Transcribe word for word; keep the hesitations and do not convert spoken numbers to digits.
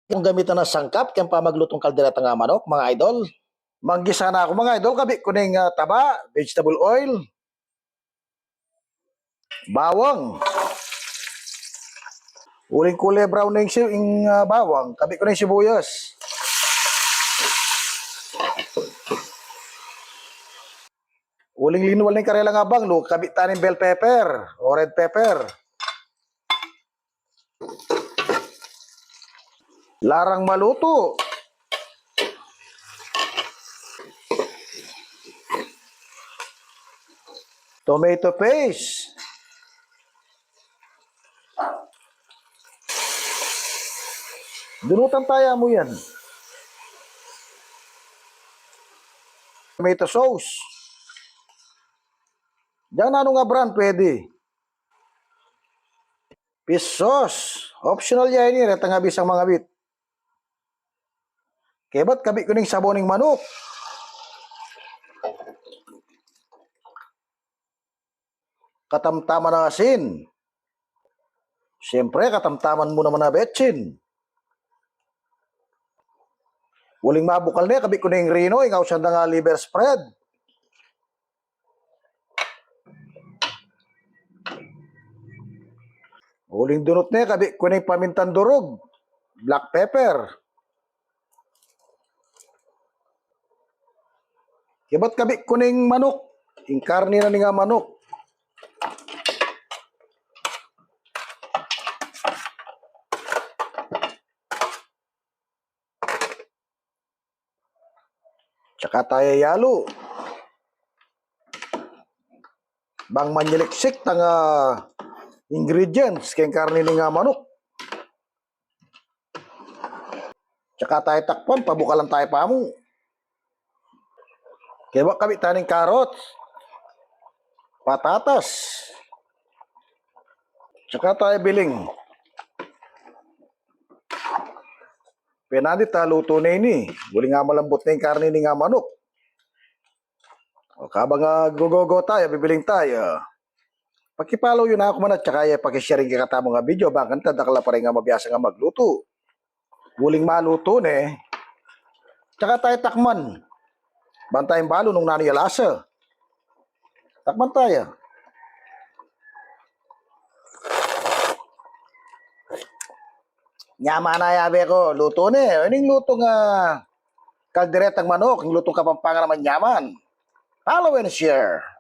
Kung gamitan na sangkap keng pamaglutung kalderetang manok, mga idol. Manggisa na ku, mga idol, kabit ku ning, ah, taba, vegetable oil, bawang. Uling kule brown na ing si-, ing, ah, bawang, kabit ku ning sibuyas. Uling linwal ning karelang abang, lu, kabit ta ning bell pepper o red pepper. Larang malutu. Tomato paste. Dunutan taya mu yan. Tomato sauce. Diyan, nanu nga brand pwede. Fish sauce. Optional ya ini, retang abisang mangabit. Kebat, kabit ku ning sabon ning manuk. Katamtaman na asin. Siyempre, katamtaman mu naman a betsin. Uling mabukal ne, kabit ku ning rino, ing ausan da nga liver spread. Uling dunut ne, kabit ku ning pamintan durug, black pepper. Kebat, kabit ku ning manuk, ing karni na ning manuk. Tsaka taya yalu. Bang manyiliksik tang, ah, ingredients keng karni ning manuk. Tsaka taya takpan, pabukalan taya pamu. Kebat, kabit ta ning carrots, patatas, tsaka taya biling. Penadi ta lutu ne ini. Uling malambut ne ing karni ning manuk. O, kabang, ah, gugogo taya, bibiling taya, paki-follow yu na ku man at tsaka ye paki-share ing kekatamung video, bang kanita dakal la pa ring mabiasa a maglutu. Uling malutu ne, tsaka taya takman. Ban taya balu nung nanu ya lasa. Takman taya. Nyaman na, yabe ku, lutu ne. Ining lutung, ah, kalderetang manuk, ing lutung Kapampangan a manyaman. Follow and share.